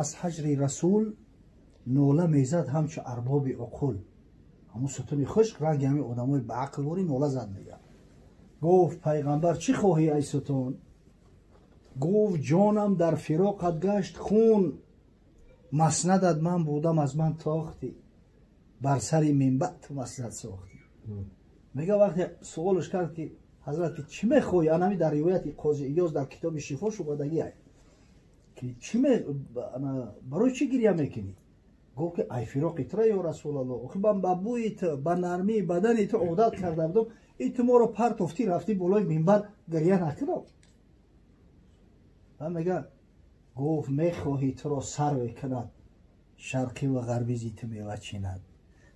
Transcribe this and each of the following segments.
Аз ҳаҷри расул нола мезад ҳамчу арбоби уқул. Ҳамун сутуни хушк ранги ҳамин одамои ба ақл ворӣ нола зад мега. Гуфт пайғамбар чӣ хоҳӣ ай сутун? Гуфт ҷонам дар фироқат гашт хун, маснадат ман будам аз ман тохтӣ, бар сари минбар ту маснад сохтӣ. Мега вақте суолш кард ки ҳазрат ки чӣ мехоҳӣ, анами дар ривояти Қози Иёз дар китоби Шифо шубадагӣ ай ки чӣ барои чӣ гиря мекунӣ? Гуфт ки ай фироқи тура ё Расулаллоҳ, охи ман ба бӯи ту, ба нармии бадани ту одат карда будам, и ту моро партофтӣ рафтӣ болои минбар, гиря накунам. Ва мега гуфт мехоҳӣ туро сарве кунад, шарқӣ ва ғарбӣ зи ту мева чинад.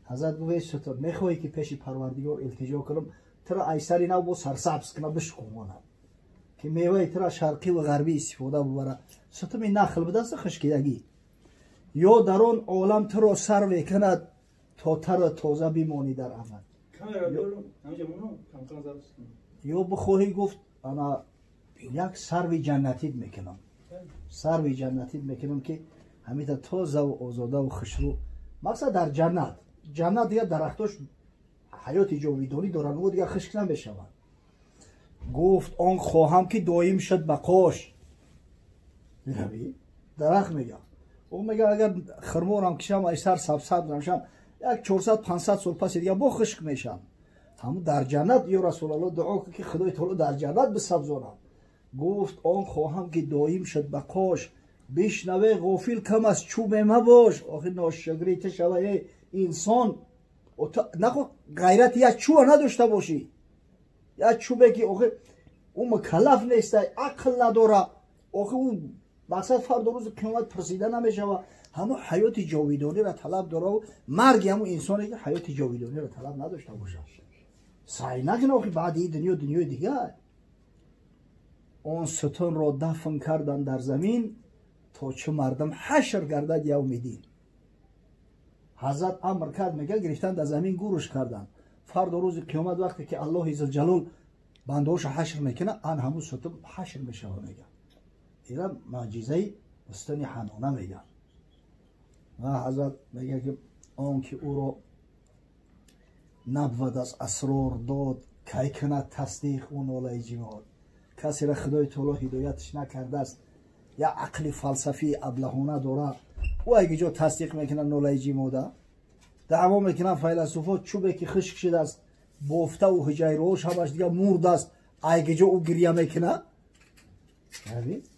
Ҳазрат гуфт эй сутун, мехоҳӣ ки пеши Парвардигор илтиҷо кунам, туро ай сари нав бо сарсабз кунам, бишукунонам, ки меваи туро шарқӣ ва ғарбӣ истифода бубара. Сутуми нахл будаст хушкидагӣ. Ё дар он олам туро сарве кунад, то тару тоза бимонӣ дар амал. Ё бихоҳӣ гуфт ана як сарви ҷаннатит мекунам, сарви ҷаннатит мекунам ки ҳамита тозаву озодаву хушрӯ. Мақсад дар ҷаннат, ҷаннат дигар дарахтош ҳаёти ҷовидонӣ доранд, ӯ дигар хушк намешаванд. Гуфт он хоҳам ки доим шуд бақош. Дарахт мегам, ӯ мега агар хирморам кишам ай сар сабсабз намешам, як 400-500 сол паси дигар бо хушк мешам. Ҳамун дар ҷаннат ё Расулаллоҳ дуо кун ки Худои таоло дар ҷаннат бисабзонам. Гуфт он хоҳам ки доим шуд бақош, бишнаве ғофил кам аз чӯбе мабош. Охир ношукрӣ ту шава эй инсон, нахо ғайрати як чӯба надошта бошӣ, як чӯбе ки охир ӯ мукаллаф нестай, ақл надора, охир ӯ мақсад фардо рӯзи қиёмат пурсида намешава. Ҳамун ҳаёти ҷовидониро талаб дора, марги ҳамун инсоне ки ҳаёти ҷовидониро талаб надошта бошад. Саъй накун охи баъди ин дунё дунёи дигар. Он сутунро дафн кардан дар замин, то чӣ мардум ҳашр гардад явми дин. Ҳазрат амр кард, мега гирифтан дар замин гӯрш кардан. Фардо рӯзи қиёмат вақте ки Аллоҳи зулҷалол бандаҳоша ҳашр мекунад, ан ҳамун сутун ҳашр мешавад мега. Ира муъҷизаи устуни ҳанона меган. Ва ҳазрат мега ки он ки ӯро набвад аз асрор дод, кай кунад тасдиқ ӯ нолаи ҷимод. Касеро Худои таоло ҳидоятш накардааст, як ақли фалсафии аблаҳона дорад, ӯ агиҷо тасдиқ мекунад нолаи ҷимода. Даъво мекунад файласуфо чӯбе ки хушк шудааст, бофтаву ҳуҷайраҳош ҳамаш дигар мурдааст, айгиҷо ӯ гиря мекунад.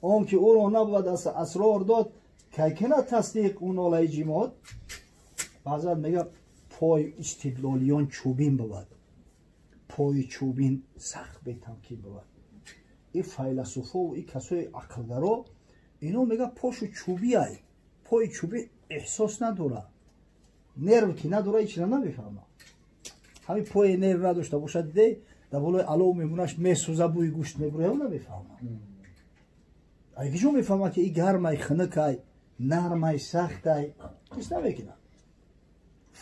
Он ки ӯро набвад аз асрор дод, кай кунад тасдиқ ӯ нолаи ҷимод. Баъзан мега пои истидлолиён чӯбин бувад, пои чӯбин сахт бетамкин бувад. И файласуфову и касои ақлгаро ино мега пошу чӯби ай, пои чӯби эҳсос надора, нерв ки надора ҳечира намефаҳма. Ҳамин пое нерв надошта бошад, диде дар болои алов мемонаш месӯза, бӯи гӯшт мебурояд, намефаҳма. Айгиҷо мефаҳма ки и гармай, хунукай, нармай, сахтай, ҳис намекунад.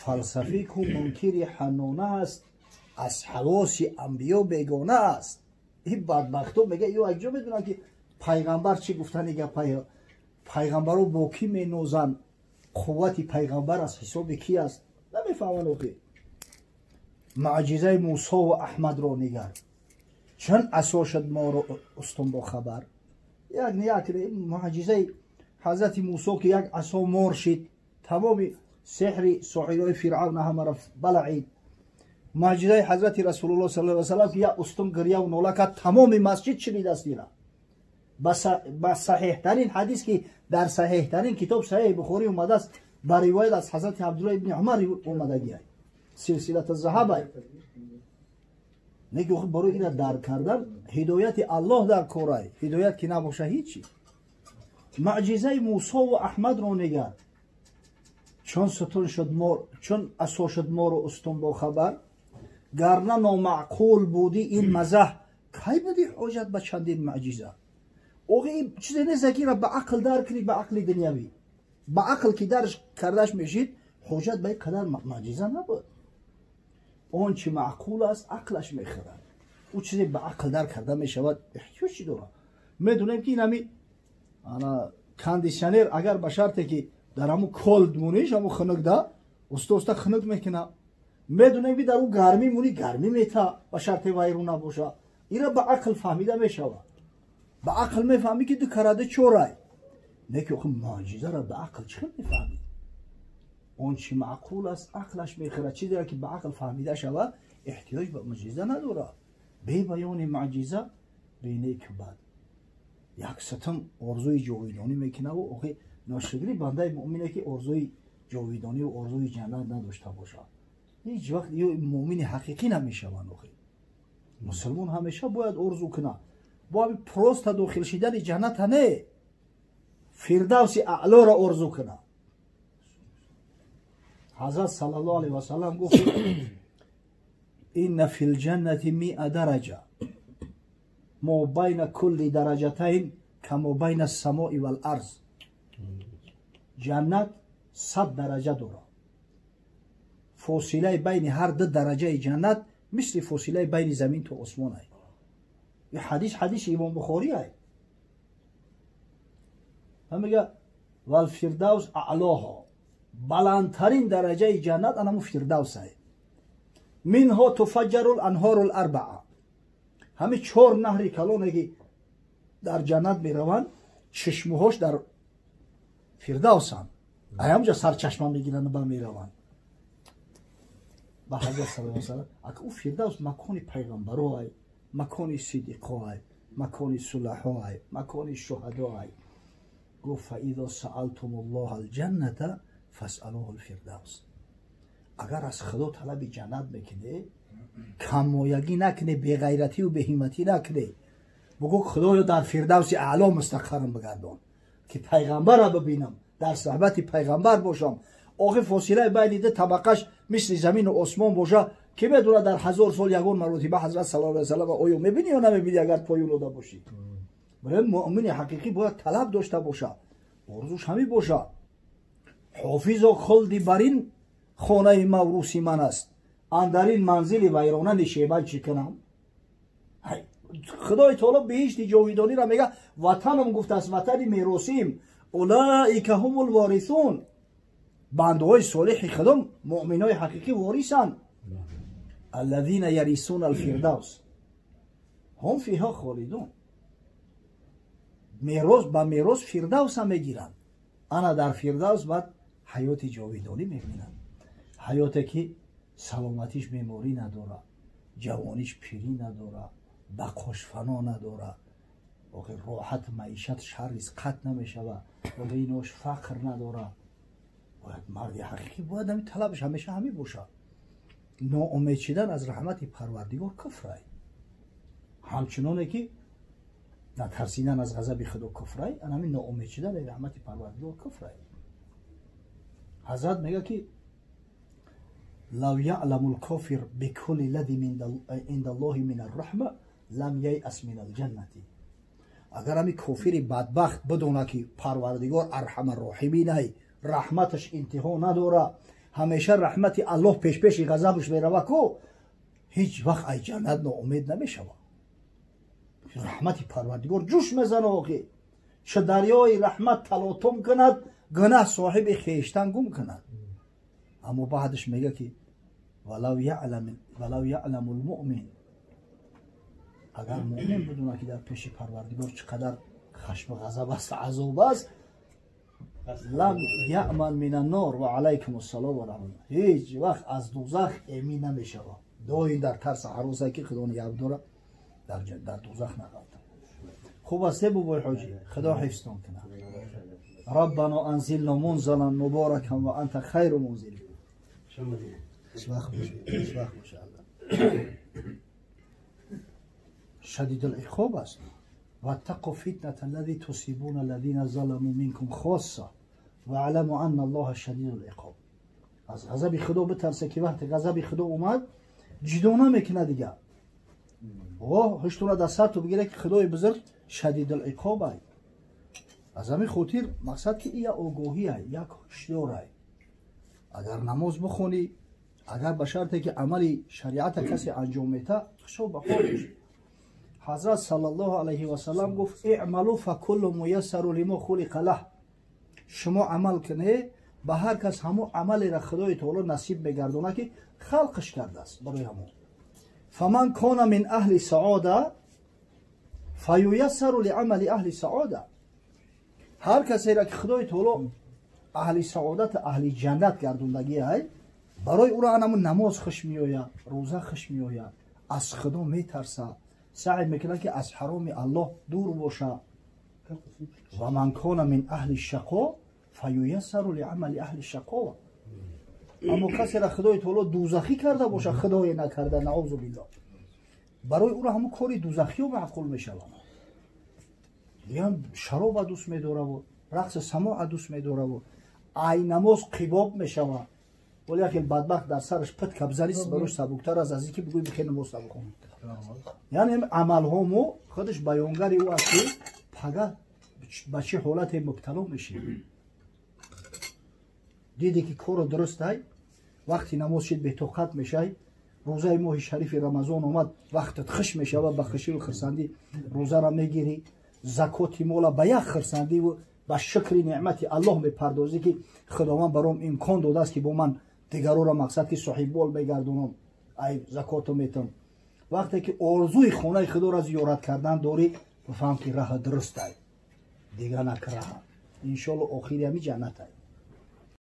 Фалсафӣ ку мункири ҳаннона аст, аз ҳавоси анбиё бегона аст. Ин бадбахто мега ё айҷо медонанд ки пайғамбар чӣ гуфтани гапая, пайғамбаро бо кӣ менозанд, қуввати пайғамбар аз ҳисоби кӣ аст, намефаҳманд. Охи муъҷизаи Мусо ва Аҳмадро нигар, чун асо шуд моро устун бохабар. Як як муъҷизаи ҳазрати Мусо ки як асо мор шид, тамоми сеҳри соҳирои Фиръавна ҳамаро балаид. Муъҷизаи ҳазрати Расулуллоҳ саллаллоҳу алайҳи васаллам ки як устун гиряву нола кард, тамоми масҷид шунидааст ира. Ба саҳеҳтарин ҳадис ки дар саҳеҳтарин китоб Саҳеҳи Бухорӣ омадааст, ба ривоят аз ҳазрати Абдуллоҳ ибни Умар омадагиай, силсилата заҳабай. Неки охир барои ина дарк кардан ҳидояти Аллоҳ дар корай, ҳидоят ки набоша ҳичи. Муъҷизаи Мусо ва Аҳмадро нигар, чун сутун шуд мор, чун асо шуд моро устун бохабар. Гар на номаъқул будӣ ин мазаҳ, кай будӣ ҳоҷат ба чандин муъҷиза? Охи ин чизе нест ки ира ба ақл дарк кунӣ, ба ақли дунявӣ, ба ақл ки дарш кардаш мешид, ҳоҷат ба ин қадар муъҷиза набуд. Он чи маъқул аст ақлаш мехӯрад, ӯ чизе ба ақл дарк карда мешавад эҳтиёҷ чӣ дорад? Медонем ки инами ана кондитсионер агар ба шарте ки дар ҳамун cold муниш, ҳамун хунукда уста уста хунук мекуна. Медонем ки дар ӯ гармӣ муни гармӣ мета, ба шарте вайрон набоша. Ира ба ақл фаҳмида мешавад. Ба ақл мефаҳмӣ ки ду караде чорай. Не ки охи муъҷизаро ба ақл чӣ хел мефаҳмӣ? Он чи маъқул аст ақлаш мехӯрад. Чизеро ки ба ақл фаҳмида шавад эҳтиёҷ ба муъҷиза надорад. Бе баёни муъҷиза бе неку бад. Як сатм орзуи ҷовидонӣ мекунаву охи ношукрӣ бандаи муъмине ки орзуи ҷовидониву орзуи ҷаннат надошта бошад. Ҳеҷ вақт муъмини ҳақиқӣ намешаванд. Охи мусулмон ҳамеша бояд орзу кунад. Бо ҳамин просто дохил шидани ҷанната не, фирдавси аълоро орзу кунад. Ҳазрат саллаллоҳу алайҳи васаллам гуфт: инна фил ҷаннати миа дараҷа мо байна кулли дараҷатайн камо байна самои вал арз. Ҷаннат 100 дараҷа дорад. Фосилаи байни ҳар ду дараҷаи ҷаннат мисли фосилаи байни замин то осмон ай. Ин ҳадис ҳадиси Имом Бухорӣ ай. Мега валфирдавс аълоҳо, баландтарин дараҷаи ҷаннат анаму фирдавс ай. Минҳо туфаҷҷару ланҳору ларбаа. Ҳамин чор наҳри калоне ки дар ҷаннат мераванд, чишмуҳош дар фирдавсанд. Ай ҳамҷа сарчашма мегиранд ба мераванд. Ба ҳазрат саллаллоҳу алайҳи васаллам ака ӯ фирдавс макони пайғамбаро ай, макони сидиқо ай, макони сулаҳо ай, макони шуҳадо ай. Гуфт: фаизо саалтумуллоҳа алҷанната фасалуҳу лфирдавс. Агар аз худо талаби ҷаннат мекунӣ, каммоягӣ накунӣ, беғайративу беҳимматӣ накунӣ, бугӯ худоё дар фирдавси аъло мустақаррам бигардон, ки пайғамбарро бибинам, дар суҳбати пайғамбар бошам. Охир фосилаи байни ду табақаш мисли замину осмон боша, ки медонад дар 1000 сол ягон маротиба ҳазрат саллаллоҳу алайҳи васаллам оё мебинӣ ё намебинӣ агар поён дода бошӣ. Барои муъмини ҳақиқӣ бояд талаб дошта боша, орзуш ҳамин боша. Ҳофизо хулди бар ин хонаи маврӯси ман аст, андар ин манзили вайрона нишебан чӣ кунам? Худои таоло биҳишти ҷовидониро мега ватанам гуфтааст, ватани меросим. Улаика ҳумул ворисун. Бандаҳои солиҳи худо муъминои ҳақиқӣ ворисанд. Аллазина ярисуна алфирдавс ҳум фиҳо холидун. Мерос ба мерос фирдавса мегиранд. Ана дар фирдавс баъд ҳаёти ҷовидонӣ мебинанд. Ҳаёте ки саломатиш беморӣ надорад, ҷавониш пирӣ надорад, бақош фано надорад, охир роҳат маишат шаррис қатъ намешавад, ғинош фақр надорад. Бояд марди ҳақиқӣ бояд ҳамин талабаш ҳамеша ҳамин бошад. Ноумед шидан аз раҳмати Парвардигор куфрай. Ҳамчуноне ки натарсидан аз ғазаби худо куфрай, ан ҳамин ноумед шидан аз раҳмати Парвардигор куфрай. Ҳазрат мега ки лав яъламу лкофир бикулли лади инда Аллоҳи мин арраҳма лам яйас мин алҷаннати. Агар ҳамин кофири бадбахт бидонад ки Парвардигор арҳамарроҳиминай, раҳматаш интиҳо надорад, ҳамеша раҳмати Аллоҳ пешпеши ғазабаш мерава, ку ҳеҷ вақт ай ҷаннат ноумед намешавад. Раҳмати Парвардигор ҷӯш мезана. Охи ча дарёи раҳмат талотум кунад, гунаҳ соҳиби хештан гум кунад. Аммо баъдаш мега ки валав яъламу лмуъмин, агар муъмин бидонад ки дар пеши Парвардигор чӣ қадар хашму ғазаб аст, азоб аст, лам яъман мин аннор. Ва алайкум ассалом ва раҳматуллоҳ. Ҳеҷ вақт аз дузах эмин намешавад. Доим дар тарса ҳароса ки худо нигаҳ дорад дар дузах нағалтам. Хуб аст, бобои ҳоҷӣ, худо ҳифзтон кунад. ربنا انزلنا منزلا مباركا وانت خير منزلين. خوشوقت باشه. شدید العقاب است. واتقوا فتنة الذي تصيبون الذين ظلموا منكم خاصة واعلموا ان الله شدید العقاب. از غضب خدا بترسه که وقتی غضب خدا اومد جدا نمیکنه دیگه. او هشتونه در سر تو بگیره که خدای بزرگ شدید العقاب است. از همین خاطر مقصد که یک آگاهی است، یک هشیار است. اگر نماز بخونی، اگر به شرطی که عمل شریعت کسی انجام میده، خوشا به حالش. Ҳазрат саллаллоҳу алайҳи васаллам гуфт: «Иъмалу факуллу муяссару лимо хулиқа лаҳ». Шумо амал кунед, ба ҳар кас ҳамон амалеро Худои таоло насиб мегардонад, ки халқаш кардааст барои ҳамон. Фаман кона мин аҳли саода фаюяссару лиамали аҳли саода. Ҳар касеро ки Худои таоло аҳли саодат, аҳли ҷаннат гардондагиай, барои ӯро анамун намоз хуш меояд, рӯза хуш меояд, аз Худо метарсад, саъй мекунад, ки аз ҳароми Аллоҳ дур бошад. Ва ман кона мин аҳли шақо фаюяссару лиамали аҳли шақова. Аммо касеро Худои таоло дузахӣ карда бошад, Худое накарда, наузу биллоҳ, барои ӯро ҳамун кори дузахиё маъқул мешавад. Дигар шароба дӯст медораву рақси самоа дӯст медораву ай намоз қибоб мешавад. Вале як хел бадбахт дар сараш пит кабзарист, барош сабуктар аст аз ин ки бигӯй бихе намоз набихон. Яъне амалҳо мо худаш баёнгари ӯ аст, ки пага ба чӣ ҳолате мубтало мешавӣ. Диде ки корро дурустай, вақти намоз шид, бетоқат мешай. Рӯзаи моҳи шарифи Рамазон омад, вақтат хуш мешавад, ба хушиву хурсандӣ рӯзара мегирӣ. Закоти мола ба як хурсандиву ба шукри неъмати Аллоҳ мепардозӣ, ки Худованд баром имкон додааст, ки бо ман дигароро мақсад ки соҳиббол мегардонам, ай закото метам. Вақте ки орзуи хонаи Худоро зиёрат кардан дорӣ, бифаҳм, ки раҳа дурустай, дига накраҳа. Иншоалло, охири ҳами ҷаннатай.